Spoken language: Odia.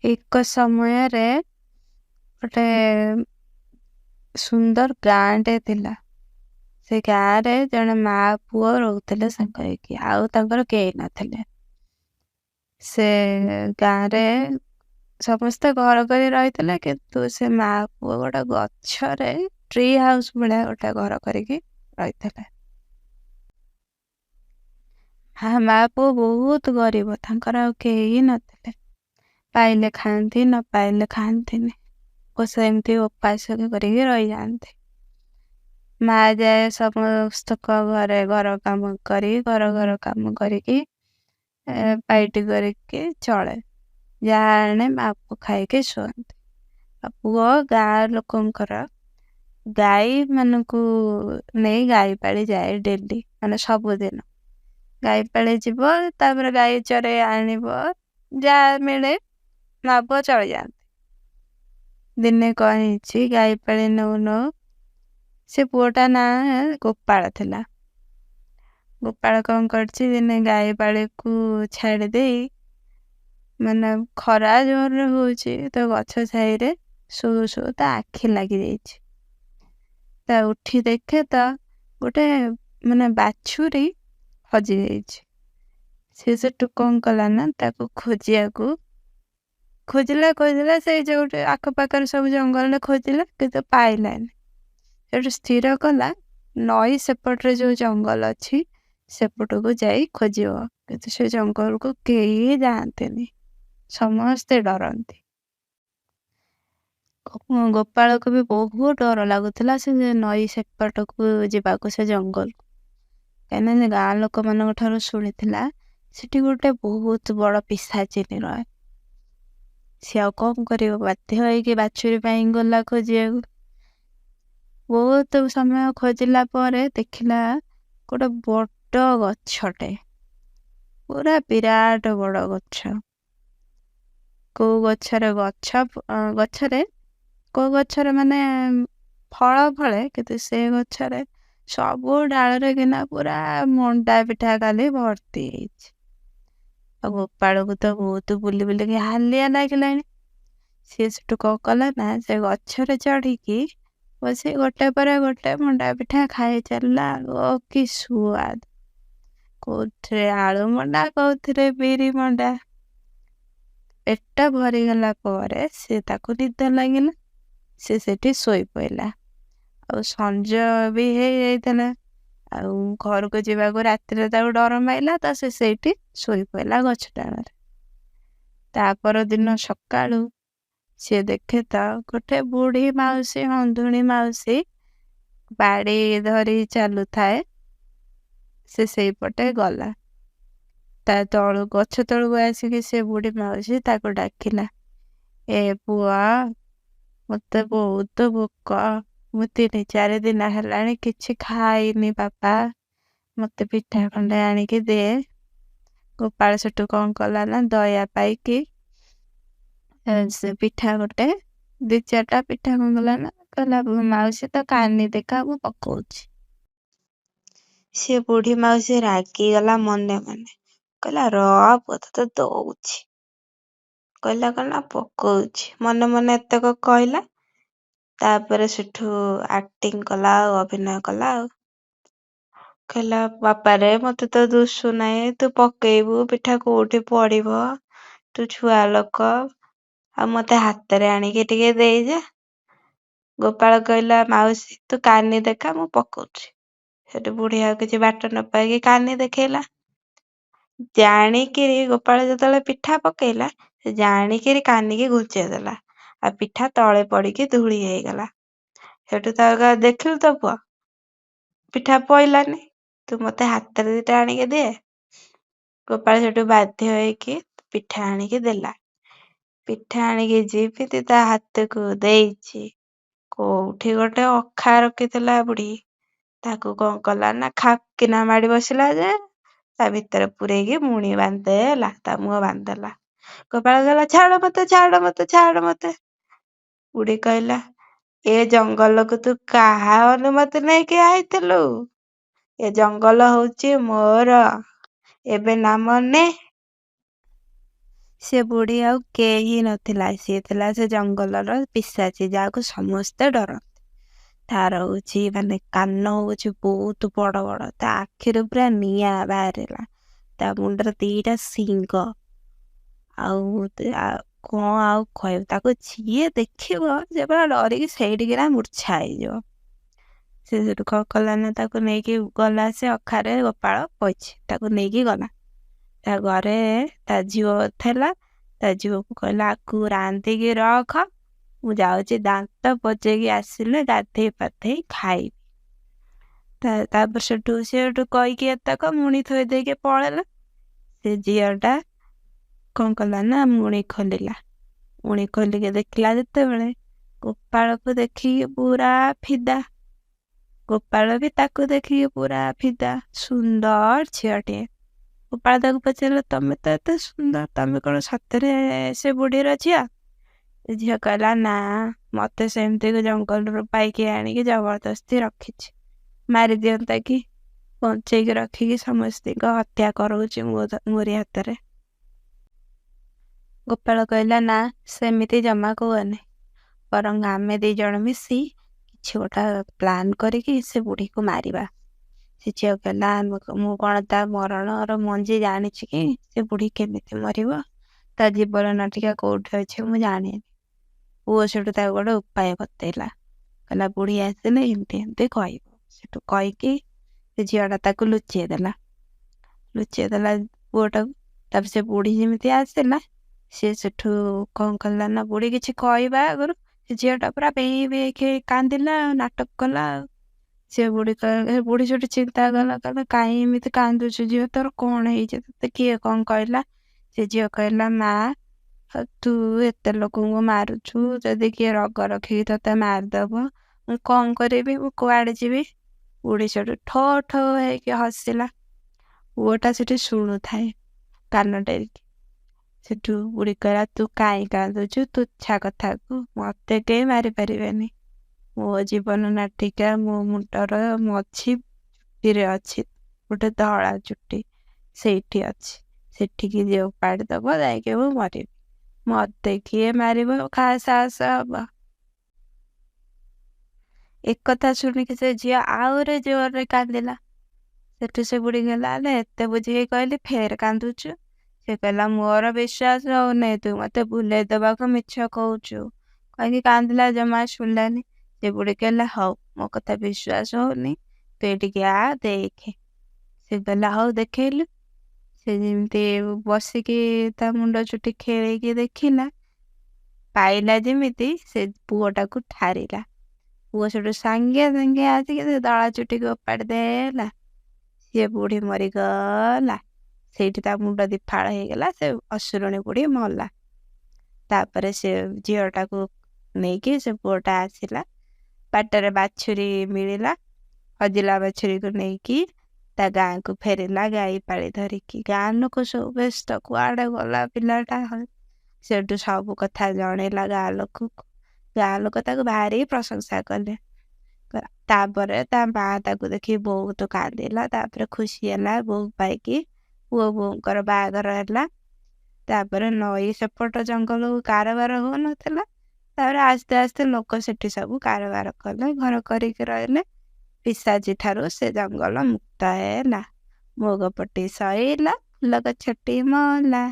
ଏକ ସମୟରେ ଗୋଟେ ସୁନ୍ଦର ଗାଁଟେ ଥିଲା। ସେ ଗାଁରେ ଜଣେ ମା ପୁଅ ରହୁଥିଲେ ସାଙ୍ଗ ହେଇକି, ଆଉ ତାଙ୍କର କେହି ନଥିଲେ। ସେ ଗାଁରେ ସମସ୍ତେ ଘର କରି ରହିଥିଲେ, କିନ୍ତୁ ସେ ମା ପୁଅ ଗୋଟେ ଗଛରେ ଟ୍ରି ହାଉସ୍ ଭଳିଆ ଗୋଟେ ଘର କରିକି ରହିଥିଲେ। ହଁ, ମା ପୁଅ ବହୁତ ଗରିବ, ତାଙ୍କର ଆଉ କେହି ନଥିଲେ। ପାଇଲେ ଖାଆନ୍ତି, ନ ପାଇଲେ ଖାଆନ୍ତିନି ଓ ସେମିତି ଉପାସ କରିକି ରହିଯାଆନ୍ତି। ମା ଯାଏ ସମସ୍ତଙ୍କ ଘରେ ଘର କାମ କରି, ଘର ଘର କାମ କରିକି ପାଇଟି କରିକି ଚଳେ। ଯାହା ଆଣେ ମା ପୁଅ ଖାଇକି ଶୁଅନ୍ତି। ଆଉ ପୁଅ ଗାଁ ଲୋକଙ୍କର ଗାଈ ମାନଙ୍କୁ ନେଇ ଗାଈ ପାଳି ଯାଏ ଡେଲି, ମାନେ ସବୁଦିନ। ଗାଈ ପାଳି ଯିବ, ତାପରେ ଗାଈ ଚରେଇ ଆଣିବ, ଯାହା ମିଳେ ମା ପୁଅ ଚଳିଯାଆନ୍ତି। ଦିନେ କଣ ହେଇଛି, ଗାଈ ପାଳି ନଉ ନଉ ସେ ପୁଅଟା ନାଁ ଗୋପାଳ ଥିଲା। ଗୋପାଳ କଣ କରିଛି, ଦିନେ ଗାଈ ପାଳିକୁ ଛାଡ଼ି ଦେଇ, ମାନେ ଖରା ଜୋରରେ ହଉଛି ତ, ଗଛ ଛାଇରେ ଶୋଉ ଶୋଉ ତା ଆଖି ଲାଗି ଯାଇଛି। ତା ଉଠି ଦେଖେ ତ ଗୋଟେ ମାନେ ବାଛୁରୀ ହଜି ଯାଇଛି। ସେ ସେଠୁ କଣ କଲା ନା, ତାକୁ ଖୋଜିବାକୁ ଖୋଜିଲା ଖୋଜିଲା, ସେଇ ଯୋଉଠି ଆଖପାଖରେ ସବୁ ଜଙ୍ଗଲରେ ଖୋଜିଲା, କିନ୍ତୁ ପାଇଲାନି। ସେଠୁ ସ୍ଥିର କଲା ନଈ ସେପଟରେ ଯୋଉ ଜଙ୍ଗଲ ଅଛି ସେପଟକୁ ଯାଇ ଖୋଜିବ, କିନ୍ତୁ ସେ ଜଙ୍ଗଲକୁ କେହି ଯାଆନ୍ତିନି, ସମସ୍ତେ ଡରନ୍ତି। ଗୋପାଳକୁ ବି ବହୁତ ଡର ଲାଗୁଥିଲା ସେ ନଈ ସେପଟକୁ ଯିବାକୁ, ସେ ଜଙ୍ଗଲକୁ, କାହିଁକିନା ଗାଁ ଲୋକମାନଙ୍କ ଠାରୁ ଶୁଣିଥିଲା ସେଠି ଗୋଟେ ବହୁତ ବଡ ପିଶାଚିନୀ ରହେ। ସିଏ ଆଉ କଣ କରିବ, ବାଧ୍ୟ ହେଇକି ବାଛୁରୀ ପାଇଁ ଗଲା ଖୋଜିବାକୁ। ବହୁତ ସମୟ ଖୋଜିଲା ପରେ ଦେଖିଲା ଗୋଟେ ବଡ ଗଛଟେ, ପୁରା ବିରାଟ ବଡ ଗଛ। କୋଉ ଗଛରେ ଗଛ ଗଛରେ କୋଉ ଗଛରେ ମାନେ ଫଳ ଫଳେ, କିନ୍ତୁ ସେ ଗଛରେ ସବୁ ଡାଳରେ କିନା ପୁରା ମଣ୍ଡା ପିଠା ଖାଲି ଭର୍ତ୍ତି ହେଇଛି। ଆଉ ଗୋପାଳକୁ ତ ବହୁତ ବୁଲି ବୁଲିକି ହାଲିଆ ଲାଗିଲାଣି। ସିଏ ସେଠୁ କଣ କଲା ନା, ସେ ଗଛରେ ଚଢିକି ବସି ଗୋଟେ ପରେ ଗୋଟେ ମଣ୍ଡା ପିଠା ଖାଇ ଚାଲିଲା। ଓ କି ସୁଆଦ! କୋଉଥିରେ ଆଳୁ ମଣ୍ଡା, କୋଉଥିରେ ବିରି ମଣ୍ଡା। ପେଟ ଭରିଗଲା ପରେ ସେ ତାକୁ ନିଦ ଲାଗିଲା, ସେ ସେଠି ଶୋଇ ପଇଲା। ଆଉ ସଞ୍ଜ ବି ହେଇଯାଇଥିଲା, ଆଉ ଘରକୁ ଯିବାକୁ ରାତିରେ ତାକୁ ଡର ମାଇଲା ତ ସେ ସେଇଠି ଶୋଇ ପଇଲା ଗଛ ଡାଳରେ। ତା ପରଦିନ ସକାଳୁ ସିଏ ଦେଖେ ତ ଗୋଟେ ବୁଢୀ ମାଉସୀ, ଅନ୍ଧୁଣୀ ମାଉସୀ ବାଡି ଧରି ଚାଲୁଥାଏ। ସେ ସେଇପଟେ ଗଲା। ତା ତଳୁ ଗଛ ତଳକୁ ଆସିକି ସେ ବୁଢୀ ମାଉସୀ ତାକୁ ଡାକିଲା, ଏ ପୁଅ, ମତେ ବହୁତ ଭୋକ, ମୁଁ 3-4 ଦିନ ହେଲାଣି କିଛି ଖାଇନି ବାପା, ମତେ ପିଠା ଖଣ୍ଡେ ଆଣିକି ଦେ। ଗୋପାଳ ସେଠୁ କଣ କଲା ନା, ଦୟା ପାଇକି ସେ ପିଠା ଗୋଟେ ଦି ଚାରିଟା ପିଠା କଣ କଲା ନା, କହିଲା ମାଉସୀ ତ କାନି ଦେଖା, ମୁଁ ପକଉଛି। ସେ ବୁଢୀ ମାଉସୀ ରାଗିଗଲା ମନେ ମନେ, କହିଲା ରହ ପୁଅ, ତତେ ଦଉଛି। କହିଲା କଣ ନା ପକଉଛି, ମନେ ମନେ ଏତକ କହିଲା। ତାପରେ ସେଠୁ ଆକ୍ଟିଂ କଲା ଆଉ ଅଭିନୟ କଲା, ଆଉ କହିଲା ବାପାରେ, ମତେ ତ ଦୁଶୁ ନାହିଁ, ତୁ ପକେଇବୁ ପିଠା କୋଉଠି ପଡିବ, ତୁ ଛୁଆ ଲୋକ, ଆଉ ମତେ ହାତରେ ଆଣିକି ଟିକେ ଦେଇଯା। ଗୋପାଳ କହିଲା ମାଉସୀ, ତୁ କାନି ଦେଖା, ମୁଁ ପକଉଛି। ସେଠୁ ବୁଢୀ ଆଉ କିଛି ବାଟ ନ ପାଇକି କାନି ଦେଖେଇଲା। ଜାଣିକିରି ଗୋପାଳ ଯେତେବେଳେ ପିଠା ପକେଇଲା, ସେ ଜାଣିକିରି କାନିକି ଘୁଞ୍ଚେଇ ଦେଲା, ଆଉ ପିଠା ତଳେ ପଡିକି ଧୂଳି ହେଇଗଲା। ସେଠୁ ତାକୁ ଦେଖିଲୁ ତ ପୁଅ, ପିଠା ପଇଲାନି, ତୁ ମତେ ହାତରେ ଦିଟା ଆଣିକି ଦେ। ଗୋପାଳ ସେଠୁ ବାଧ୍ୟ ହେଇକି ପିଠା ଆଣିକି ଦେଲା। ପିଠା ଆଣିକି ଯେମିତି ତା ହାତକୁ ଦେଇଛି, କୋଉଠି ଗୋଟେ ଅଖା ରଖିଥିଲା ବୁଢୀ, ତାକୁ କଣ କଲା ନା ଖାପ୍ କିନା ମାଡି ବସିଲା ଯେ ତା ଭିତରେ ପୁରେଇକି ମୁଣି ବାନ୍ଧିଦେଲା, ତା ମୁହଁ ବାନ୍ଧିଦେଲା। ଗୋପାଳ କହିଲା ଛାଡ ମତେ, ଛାଡ ମତେ, ଛାଡ ମତେ। ବୁଢୀ କହିଲା ଏ ଜଙ୍ଗଲକୁ ତୁ କାହା ଅନୁମତି ନେଇକି ଆଇଥିଲୁ? ଏ ଜଙ୍ଗଲ ହଉଛି ମୋର, ଏବେ ନାମ ନେ। ସେ ବୁଢ଼ୀ ଆଉ କେହି ନଥିଲା, ସିଏ ଥିଲା ସେ ଜଙ୍ଗଲର ପିଶାଚୀ, ଯାହାକୁ ସମସ୍ତେ ଡରନ୍ତି। ତାର ହଉଛି ମାନେ କାନ ହଉଛି ବହୁତ ବଡ ବଡ, ତା ଆଖିରୁ ପୁରା ନିଆଁ ବାହାରିଲା, ତା ମୁଣ୍ଡରେ ଦିଟା ଶିଙ୍ଗ, ଆଉ କଣ ଆଉ କହିବ, ତାକୁ ଯିଏ ଦେଖିବ ସେ ପୁରା ଡରିକି ସେଇଠିକିନା ମୂର୍ଚ୍ଛା ହେଇଯିବ। ସେ ସେଠୁ କଣ କଲା ନା ତାକୁ ନେଇକି ଗଲା ସେ ଅଖାରେ ଗୋପାଳ ପଇଛି, ତାକୁ ନେଇକି ଗଲା ତା ଘରେ। ତା ଝିଅ ଥିଲା, ତା ଝିଅକୁ କହିଲା, ଆକୁ ରାନ୍ଧିକି ରଖ, ମୁଁ ଯାଉଛି ଦାନ୍ତ ପଚେଇକି ଆସିଲେ ଗାଧେଇ ପାଧେଇ ଖାଇବି। ତାପରେ ସେଠୁ ସେ ସେଠୁ କହିକି ଏତକ ମୁଣି ଥୋଇ ଦେଇକି ପଳେଇଲା। ସେ ଝିଅଟା କଣ କଲା ନା ମୁଣି ଖୋଲିଲା। ମୁଣି ଖୋଲିକି ଦେଖିଲା ଯେତେବେଳେ, ଗୋପାଳକୁ ଦେଖିକି ପୁରା ଫିଦା। ଗୋପାଳ ବି ତାକୁ ଦେଖିକି ପୁରା ଫିଦା, ସୁନ୍ଦର ଝିଅଟିଏ। ଗୋପାଳ ତାକୁ ପଚାରିଲା, ତମେ ତ ଏତେ ସୁନ୍ଦର, ତମେ କଣ ସତରେ ସେ ବୁଢୀର ଝିଅ? ସେ ଝିଅ କହିଲା, ନା, ମତେ ସେମିତି ଜଙ୍ଗଲରୁ ପାଇକି ଆଣିକି ଜବରଦସ୍ତି ରଖିଛି, ମାରି ଦିଅନ୍ତା କି, ବଞ୍ଚେଇକି ରଖିକି ସମସ୍ତିଙ୍କ ହତ୍ୟା କରଉଛି ମୋରି ହାତରେ। ଗୋପାଳ କହିଲା, ନା, ସେମିତି ଜମା କୁହନି, ବରଂ ଆମେ ଦି ଜଣ ମିଶି କିଛି ଗୋଟା ପ୍ଲାନ୍ କରିକି ସେ ବୁଢୀକୁ ମାରିବା। ସେ ଝିଅ କହିଲା, ମୁଁ କଣ ତା ମରଣର ମଞ୍ଜି ଜାଣିଛି କି? ସେ ବୁଢୀ କେମିତି ମରିବ, ତା ଜୀବନ ନାଟିକା କୋଉଠି ଅଛି ମୁଁ ଜାଣିନି। ପୁଅ ସେଠୁ ତାକୁ ଗୋଟେ ଉପାୟ ବତେଇଲା, କହିଲା, ବୁଢୀ ଆସିଲେ ଏମିତି ଏମିତି କହିବ। ସେଠୁ କହିକି ସେ ଝିଅଟା ତାକୁ ଲୁଚେଇ ଦେଲା, ଲୁଚେଇ ଦେଲା ପୁଅଟାକୁ। ତାପରେ ସେ ବୁଢୀ ଯେମିତି ଆସିଲା, ସିଏ ସେଠୁ କଣ କଲା ନା ବୁଢୀ କିଛି କହିବା ଆଗରୁ ସେ ଝିଅଟା ପୁରା ବେଇଁ ବେଇକି କାନ୍ଦିଲା, ନାଟକ କଲା। ଆଉ ସେ ବୁଢୀ ବୁଢୀ ସେଠୁ ଚିନ୍ତା କଲା, କହିଲା, କାହିଁ ଏମିତି କାନ୍ଦୁଛୁ ଝିଅ, ତୋର କଣ ହେଇଛି, ତତେ କିଏ କଣ କହିଲା? ସେ ଝିଅ କହିଲା, ମା, ତୁ ଏତେ ଲୋକଙ୍କୁ ମାରୁଛୁ, ଯଦି କିଏ ରଗ ରଖିକି ତତେ ମାରିଦବ ମୁଁ କଣ କରିବି, ମୁଁ କୁଆଡେ ଯିବି? ବୁଢୀ ସେଠୁ ଠୋ ଠୋ ହେଇକି ହସିଲା। ପୁଅଟା ସେଠି ଶୁଣୁଥାଏ କାନ ଡେରିକି। ସେଠୁ ବୁଢୀ କହିଲା, ତୁ କାହିଁ କାନ୍ଦୁଛୁ ତୁଚ୍ଛା କଥାକୁ, ମତେ କେହି ମାରିପାରିବେନି, ମୋ ଜୀବନ ନାଟିକା ମୋ ମୁଣ୍ଡର ମଝି ଚୁଟିରେ ଅଛି, ଗୋଟେ ଧଳା ଚୁଟି ସେଇଠି ଅଛି, ସେଠିକି ଯିଏ ଉପାଡ଼ି ଦବ ଯାଇକି ମୁଁ ମରିବି, ମତେ କିଏ ମାରିବ ସାହସ ହବ? ଏକଥା ଶୁଣିକି ସେ ଝିଅ ଆହୁରି ଜୋରରେ କାନ୍ଦିଲା। ସେଠୁ ସେ ବୁଢୀ କହିଲା, ଆଲେ, ଏତେ ବୁଝେଇକି କହିଲି ଫେର କାନ୍ଦୁଛୁ? ସେ କହିଲା, ମୋର ବିଶ୍ୱାସ ହଉନି, ତୁ ମତେ ଭୁଲେଇ ଦବାକୁ ମିଛ କହୁଛୁ। କହିକି କାନ୍ଦିଲା, ଜମା ଶୁଣିଲାନି। ସେ ବୁଢୀ କହିଲା, ହଉ, ମୋ କଥା ବିଶ୍ୱାସ ହଉନି, ତୁ ଏଠିକି ଆ ଦେଖେ। ସେ କହିଲା, ହଉ ଦେଖେଇଲୁ। ସେ ଯେମିତି ବସିକି ତା ମୁଣ୍ଡ ଚୁଟି ଖେଳେଇକି ଦେଖିଲା, ପାଇଲା ଯେମିତି ସେ ପୁଅଟାକୁ ଠାରିଲା। ପୁଅ ସେଠୁ ସାଙ୍ଗେ ସାଙ୍ଗେ ଆସିକି ସେ ଧଳା ଚୁଟିକୁ ଓପାଡ଼ି ଦେଲା, ସିଏ ବୁଢୀ ମରିଗଲା। ସେଇଠି ତା ମୁଣ୍ଡ ଦିଫାଳ ହେଇଗଲା, ସେ ଅସୁରୁଣୀ ବୁଢୀ ମଲା। ତାପରେ ସେ ଝିଅଟାକୁ ନେଇକି ସେ ପୁଅଟା ଆସିଲା। ବାଟରେ ବାଛୁରୀ ମିଳିଲା, ହଜିଲା ବାଛୁରୀକୁ ନେଇକି ତା ଗାଁକୁ ଫେରିଲା ଗାଈ ପାଳି ଧରିକି। ଗାଁ ଲୋକ ସବୁ ବ୍ୟସ୍ତ, କୁଆଡେ ଗଲା ପିଲାଟା? ସେଠୁ ସବୁ କଥା ଜଣେଇଲା ଗାଁ ଲୋକକୁ। ଗାଁ ଲୋକ ତାକୁ ଭାରି ପ୍ରଶଂସା କଲେ। ତାପରେ ତା ମା ତାକୁ ଦେଖି ବହୁତ କାନ୍ଦିଲା, ତାପରେ ଖୁସି ହେଲା ବୋହୂ ପାଇକି। ପୁଅ ବୋହୂଙ୍କର ବାହାଘର ହେଲା। ତାପରେ ନଈ ସେପଟ ଜଙ୍ଗଲକୁ କାରବାର ହଉନଥିଲା, ତାପରେ ଆସ୍ତେ ଆସ୍ତେ ଲୋକ ସେଠି ସବୁ କାରବାର କଲେ, ଘର କରିକି ରହିଲେ। ପିଶାଚୀ ଠାରୁ ସେ ଜଙ୍ଗଲ ମୁକ୍ତ ହେଲା। ମୋ ଗପଟି ସଇଲା, ଫୁଲ ଗଛଟି ମଲା।